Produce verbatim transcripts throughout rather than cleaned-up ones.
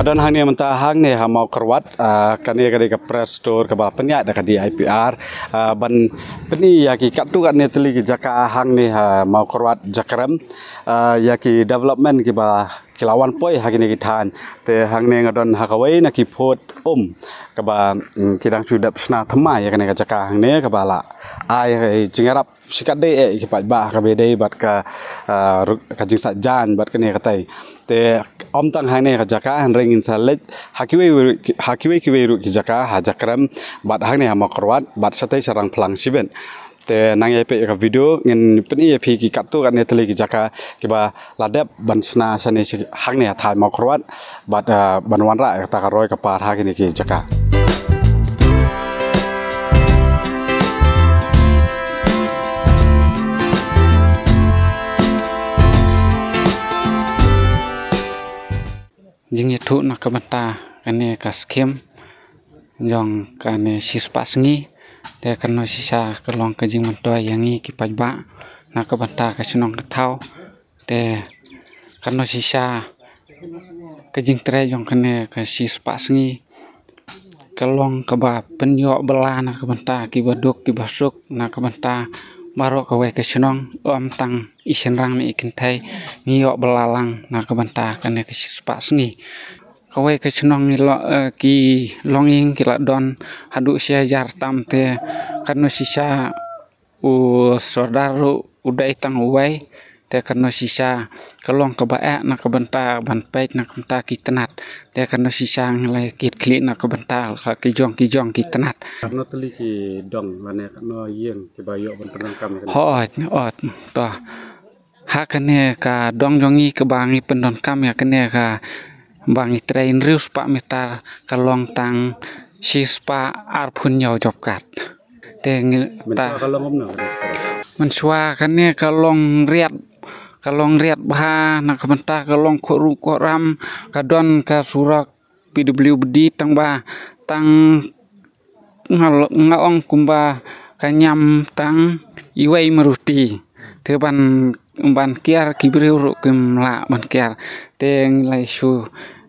Don hangne mynta hangne ha Mawkyrwat, ah, kane ka dei ka press store kaba pynïaid da ka D I P R, ah, ban pyni ïa ki katto katne tylli ki jaka hangne ha Mawkyrwat Jakrem, ah, ïa ki development kiba ki la wan poi ha kine ki thaiñ. Te hangne nga don ha kawei na ki phot um kaba, mm, ki dang shu dep shna thymmai ïa kane ka jaka hangne kaba la ai jingïarap shikatdei eh ki paidbah kaba dei bad ka, ah, ruk-, ka jingsah jan bad kane katai. Te ym tang hangne ka jaka hynrei ngin sa leit ha kiwei, ha kiwei kiwei ruh ki jaka ha Jakrem bad hangne ha Mawkyrwat bad shatei sha Rangphlang shibit. Te nang ïa peit ïa ka video ngin pyni ïa phi ki katto katne tylli ki jaka kiba la dep ban shna shane shi hangne ha thaiñ Mawkyrwat bad, ah, ban wanrah ïa kata ka roi ka par ha kine ki jaka. Jingïathuh na ka bynta kane ka skim jong kane shispah sngi. Te kano shisha ka long ka jingmyntoi ïa ngi ki paidbah na ka bynta ka shnong ka thaw. Te kano shisha ka jingtrei jong kane ka shispah sngi ka long kaba pynïoh bylla na ka bynta kiba duk kiba suk na ka bynta baroh kawei ka shnong, ym tang i shynrang ne i kynthei, ngi ïoh bylla lang na ka bynta kane ka shispah sngi. Kawei ka shnong ngi lo, eh, ki longïing ki la don haduh shi hajar tam te kano shisha u sordar ruh u dei tang uwei, te kano shisha ka long kaba eh na ka bynta ban peit na ka bynta ki tnat, te kano shisha ngi la kit khlieh na ka bynta ki jong ki jong ki tnat. Kano tylli ki dong lane kano ïing kiba ïoh ban pyndonkam ïa kane? Hooid, hooid, to. Ha kane ka dong jong ngi kaba ngi pyndonkam ïa kane kaba ngi trei hynriew spah mitar ka long tang shispah arphew hynñiew job card. Te ngi ta. Mynshuwa ka long kumno kane ka surok? Mynshuwa kane ka long riat, ka long riat bha na ka bynta ka long khuh ruh khuh ram, ka don ka surok P W D tang ba tang nga, nga ong kumba ka ñiam tang iwei maruti. Te ban, ban kiar ki briew ruh kim lah ban kiar. Te ngi la shu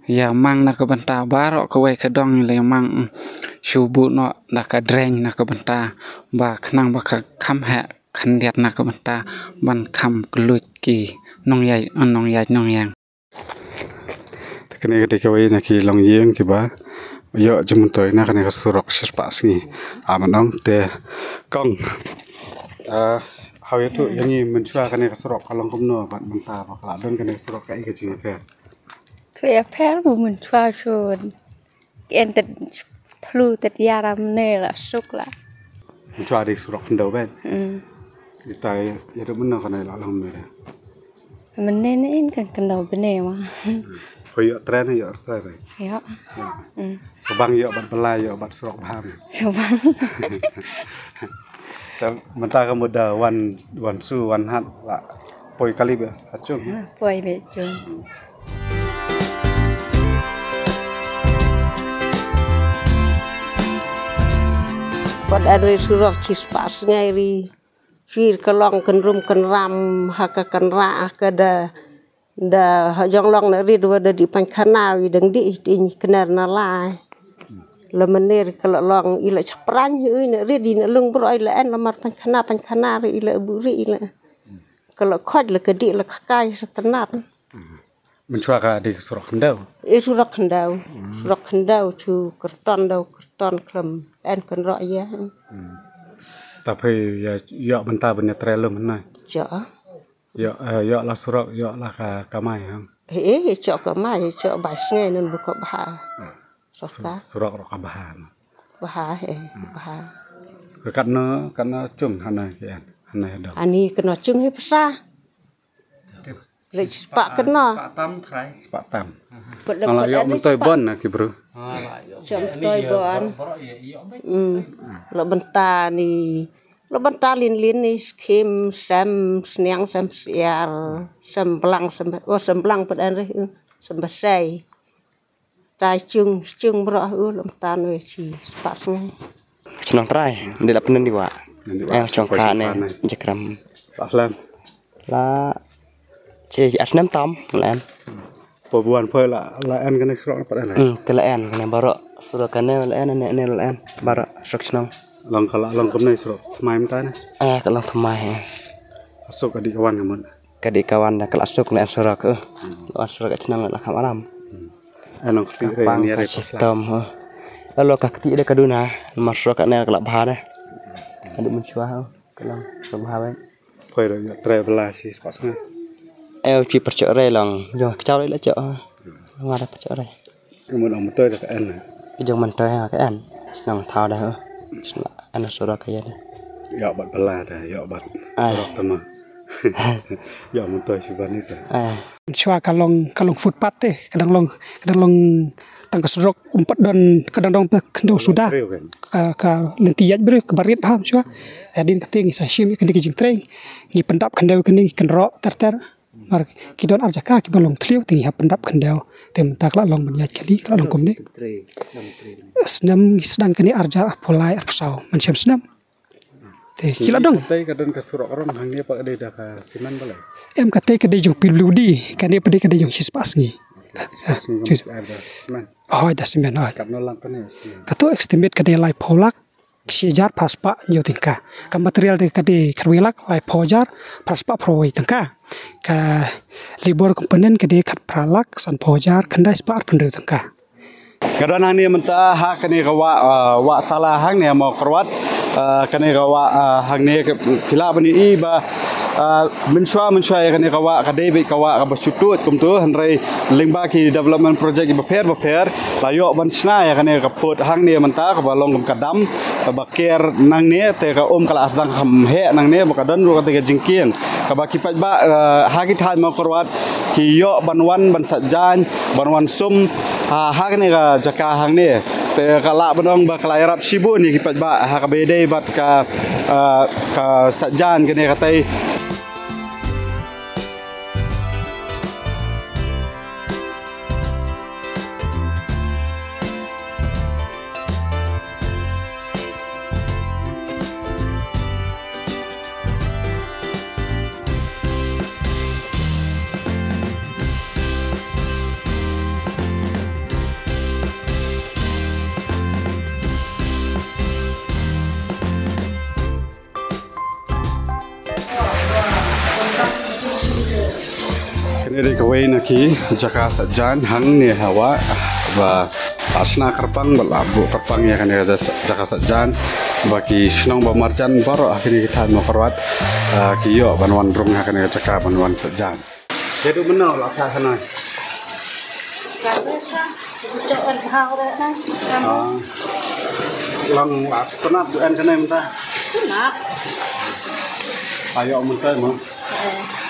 ïa mang na ka bynta baroh kawei ka dong ngi la ïa mang, mm, shu buh noh da ka drain na ka bynta ba khnang ba ka kham heh khyndiat na ka bynta ban kham kylluid ki nongïaid, nongïaid nongïeng. Te kane ka dei kawei na ki longïing kiba ïoh jingmyntoi na kane ka surok shispah sngi. Ah, mynta te kong, ah, haba ïathuh ïa ngi mynshuwa kane ka surok ka long kumno bad mynta ba ka la don kane ka surok kaei ka jingïapher? Ka la ïapher ba mynshuwa shu Ki en tet thlu tet ïaram ne la suk la. Mynta dei surok khyndew bad. Hmm. Ita ïa dei mynno kane la long mynne. Mynne ne in kan khyndew bne ma. Ko ïoh tren ïoh tren. Ïoh. Hmm. Sa bang ïoh bad belai ïoh bad surok bha. Sa bang. Mynta ka mut da wan, wan su wan hat la poi kali ba ha chung. Ha, poi ba chung. Pat da ri surok shispah sngi ri. Shuh ka long kynrum kynram ha ka kynrah ha ka da, da ha jong long na ri da wa da dih pynkhana wi dang dih dih kner na lai. La mynne ka la long i la chapran hi ui na ri di na lung bro i la en la mar pynkhana pynkhana ri i la bu ri i la. Ka la khot la ka dih la ka kai sa tnat. Mynshwa ka dei ka surok khyndew. Eh, surok khyndew. Hmm. Surok khyndew chu kyrton dew kyrton khlem en kynroh ïa. Hmm. Tapi ïa, ïa bynta ban ïa trei lum hynai. Ïa. Ïa, eh, ïa la surok, ïa la ka kamai ha. Eh, eh, ïa chok kamai, ïa chok bai sngi nun buka bha. Hmm. Sosa. Surok rok ka bha. Bha, eh, bha. Ka katno, katno chung hana ki en, hana dong. Ani kano chung hi psa. Leh spah kano. Spah tam. Nga la ïoh myntoi bon na ki bru. Chom toi bon. Hmm. La bynta ni, la bynta lin lin ni skim sem sniang sem siar sem blang sem, oh, sem blang pad en rih, eh, sem basai. Tai chung, chung bro u lum tan we chi spah sngi. Chnong trai, ndi la pynun di wa. Ndi wa. Eh, chong ka ne, jakram. Ahlan. La, che, asnem tam, lan. Buan poi la la en kane surok na pat en. Hmm, ka la en kane baroh. Surok kane la en, ne ne la en baroh surok shnong. Long ka la long kumne surok thymmai mynta ne. Eh, ka long thymmai, eh. Asuk ka dei ka wan ka mut. Ka dei ka wan da ka la suk la en surok, eh. La en surok ka chnong la kham aram. Hmm. Eh, long kti re. Pang ni ka re system, eh. Lalo ka kti de ka duna, mar surok ka ne ka la bha de. Ka dei mynshuwa, eh. Ka long ka bha, eh. Poi re ïa tre bela shi spah sngi. Eh, u chi pyrchot re long. Jong ka chaw re la chot, eh. Nga da pyrchot re. Ka mut ong myntoi da ka en. Ka jong myntoi ha ka en. Shnong thaw da, eh. Shnong en surok ka ïa da. Ïa bat bela da, ïa bat. Ai. Surok tama. Ïa myntoi shi ban ni sa. Ai. Shuwa ka long, ka long footpath te, ka dang long, ka dang long tang ka surok um pat don, ka dang dong te khyndew suda. Briew kan. Ka, ka lynti ïaid briew, ka barit bha shuwa. Hadien kata ngi sa shim ïa kane ka jingtrei. Ngi pyndap khyndew kane ngi kynroh ter ter. Mar ki don ar jaka kiba long thliew te ngi hap pyndap khyndew. Te mynta ka la long ban ïaid kali ka la long kumne. Snem ngi sdang kane ar hajar arphew lai arphew saw mynshem snem. Te ki la dong. Te ka don ka surok rong hangne pat ka dei da ka simen ba lai? Em, kata ka dei jong P W D, kane pat dei ka dei jong shispah sngi. Shispah sngi. Hoi, da simen, hoi. Katno lang kane? Kato estimate ka dei laiphew lak shi hajar phra spah hynñiew tyngka. Ka material te ka dei khatwei lak laiphew hajar phra spah phraphew wei tyngka. Ka labour component ka dei khatphra lak sanphew hajar khyndai spah arphew hynriew tyngka. Nga don hangne mynta ha kane ka wah, ah, wah Sala hangne ha Mawkyrwat. Ah, kane ka wah, ah, hangne ka phi lah ban ïohi ba, ah, mynshuwa mynshuwa ïa kane ka wah ka dei beit ka wah kaba shu tuid kumto, hynrei lyngba ki development project kiba pher ba pher la ïoh ban shna ïa kane ka pud hangne mynta kaba long kum ka dam, kaba ker nangne te ka um ka la sdang kham heh nangne ba ka don ruh kata ka jingkieng kaba ki paidbah, eh, ha ki thaiñ Mawkyrwat ki ïoh ban wan ban sait jaiñ ban wan sum ha, ha kane ka jaka hangne. Te ka lah ban ong ba ka la ïarap shibun ïa ki paidbah ha kaba ïadei bad ka, eh, ka sait jaiñ kane ka tai. Kane dei kawei na ki jaka sait jaiñ hangne ha wah ba la shna kyrpang bad la buh kyrpang ïa kane ka jaka sait jaiñ ba ki shnong ba marjan baroh ha kine ki thaiñ Mawkyrwat, ah, ki ïoh ban wan rung ha kane ka jaka ban wan sait jaiñ. Dei tu mano la sa sana. Ka re ka, ku cok an ha re na. Ah. Lang la sana tu an kana mynta. Sana. Ayo mynta mo. Eh.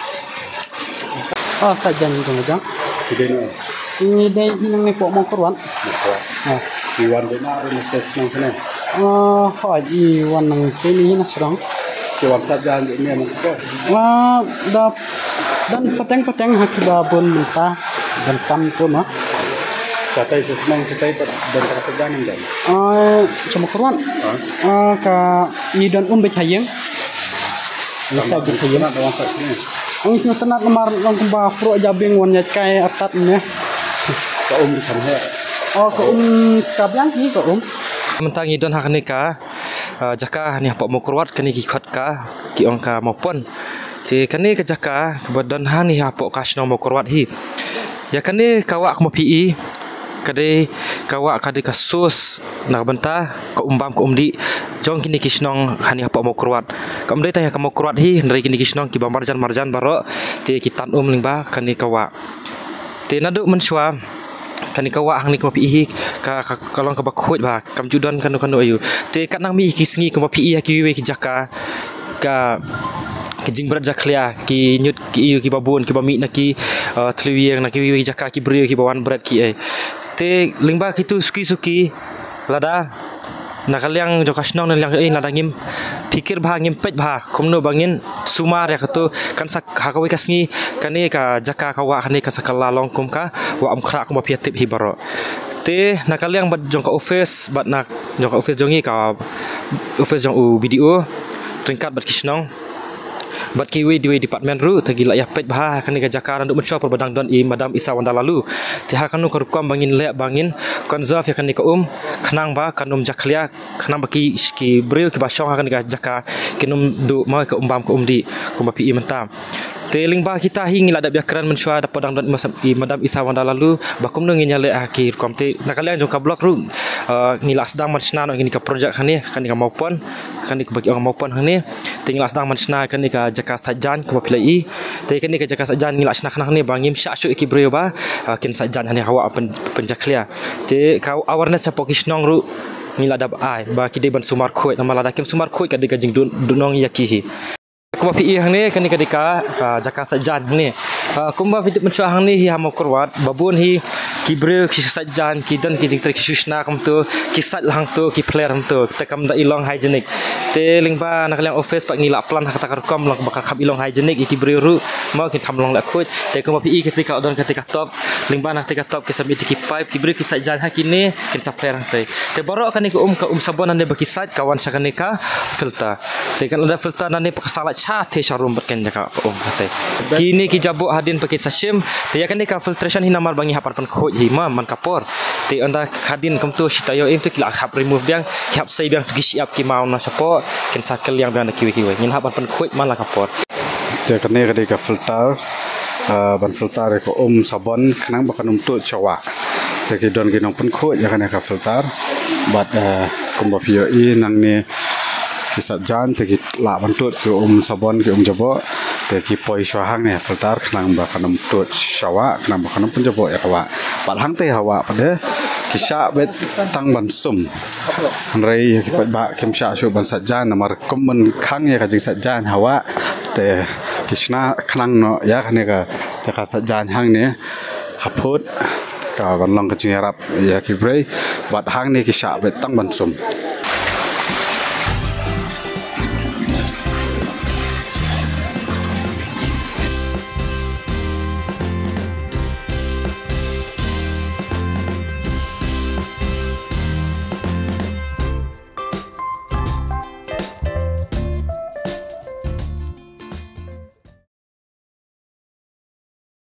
Ah, sa jan jong jong. Dei no. Ni dei ni nang ni pok Mawkyrwat. Mawkyrwat. Ah. Iwan dei na re ni tes nang sana. Ah, hoi, i wan nang te ni na srong. Ki wan sat jan ni mo ko. Ah, da dan pateng pateng ha kiba bun mynta dan kam ko ma. Satai sesnang satai pat dan ka sat jan dan. Ah, sama Mawkyrwat. Ah. Ah, ka i don um bej hayeng. Ni sa bej hayeng. Ang sngewtynnat namar long kumba pro jabing wan ïa kai atat ne. Ka um di kan he. Oh, ka um ka biang hi ka um. Mynta ngi don ha kane ka, ah, jaka ni hapoh Mawkyrwat kane ki khot ka, ki ong ka Mawpon. Te kane ka jaka kaba don ha ni hapoh ka shnong Mawkyrwat hi. Ïa kane ka wah ka ma phi i, ka dei ka wah ka dei ka source na ka bynta ka um bam ka um dih jong kine ki shnong ha ni hapoh Mawkyrwat. Kam dei tang ïa ka Mawkyrwat hi, hynrei kine ki shnong kiba marjan marjan baroh te ki tan um lyngba kane ka wah. Te naduh mynshuwa kane ka wah hangne ka ma phi i hi ka, ka, ka long kaba khuid bha, kam ju don kano kano aïu. Te kat nang mih ki sngi ka ma phi i ha kiwei ki jaka ka, ki jingbret jakhlia, ki ñiut ki aïu kiba bun kiba mih na ki, uh, thliew ïing na kiwei ki jaka ki briew kiba wan bret ki ei. Te lyngba kitu suki suki lada na ka liang jong ka shnong na liang ei lada ngim phikir bha ngim peit bha kumno ba ngin sumar ïa katu kan sa ha kawei ka sngi kane ka jaka ka wah kane kan sa kylla long kum ka wah Umkhrah kumba phi ïa tip hi baroh. Te na ka liang bad jong ka office bad na jong ka office jong ngi ka office jong u B D O ryngkat bad ki shnong bad kiwei kiwei department ruh, te ki la ïa peit bha ha kane ka jaka naduh mynshuwa por ba dang don i Madam Isa Wanda Laloo. Te ha kano ka rukom ba ngin leh ba ngin conserve ïa kane ka um, khnang ba kan ym jakhlia, khnang ba ki, ki briew kiba shong ha kane ka jaka kin ym duh mo ka um bam ka um dih kumba phi i mynta. Te lyngba kita hi ngi la dep ïakren mynshuwa da por dang don i Madam Isa Wanda Laloo ba kumno ngin ïa leh ha ki rukom. Te na ka liang jong ka block ruh, eh, ngi la sdang ban shna noh kane ka project hangne, kane ka mawpon, kane kaba ki ong mawpon hangne. Te ngi la sdang ban shna kane ka jaka sait jaiñ kumba phi la i. Te kane ka jaka sait jaiñ ngi la shna khnang hangne ba ngim shah shuh ïa ki briew ba, eh, kin sait jaiñ hangne hawa pyn, pynjakhlia. Te ka awareness hapoh ki shnong ruh ngi la dep ai ba ki dei ban sumar khuid, namar lada kim sumar khuid ka dei ka jingdon, donong ïa ki hi. Kumba phi i hangne kane ka dei ka, ka jaka sait jaiñ hangne. Ah, kumba phi tip mynshuwa hangne hi ha Mawkyrwat ba bun hi ki briew ki shu sait jaiñ, ki don ki jingtrei, ki shu shna kumto, ki sait la hangto, ki pler hangto. Te kam da i long hygienic. Te lyngba na ka liang office pat ngi la plan ha kata ka rukom lang ba ka kham i long hygienic ïa ki briew ruh, mo kin kham long leh khuid. Te kumba phi i kata ka don kata ka top, lyngba na kata ka top ki sa mih ïa ki pipe, ki briew ki sait jaiñ ha kine kin sa pler hangtei. Te baroh kane ka um, ka um sabon hangne ba ki sait ka wan sha kane ka filter. Te kan lada filter nangne pat ka sa lait shatei sharum bad kane ka um hangtei. Kine ki jaboh hadien pat kin sa shim. Te ïa kane ka filtration hi namar ba ngi hap ban pynkhuid hi mo man ka por. Te ynda hadien kumto shi taïew ïa to ki la hap remove biang, ki hap sei biang to ki shyiap ki maw na shapoh, kin sa kylliang biang da kiwei kiwei. Ngin hap ban pynkhuid man la ka por. Te kane ka dei ka filter, ah, ban filter ïa ka um sabon khnang ba kan ym tuid sha wah. Te ki don ki nongpynkhuid ïa kane ka filter. Bad, ah, kumba phi ïohi nangne ki sait jaiñ te ki lah ban tuid ki um sabon, ki um jaboh. Te ki poi shuwa hangne ha filter khnang ba kan ym tuid sha wah, khnang ba kan ym pynjaboh ïa ka wah. Bad hangtei ha wah pat de ki shah beit tang ban sum. Hynrei ïa ki paidbah kim shah shuh ban sait jaiñ namar kum ban khang ïa ka jingsait jaiñ ha wah. Te ki shna khnang noh ïa kane ka, ïa ka sait jaiñ hangne ha phut, ka ban long ka jingïarap ïa ki briew. Bad hangne ki shah beit tang ban sum.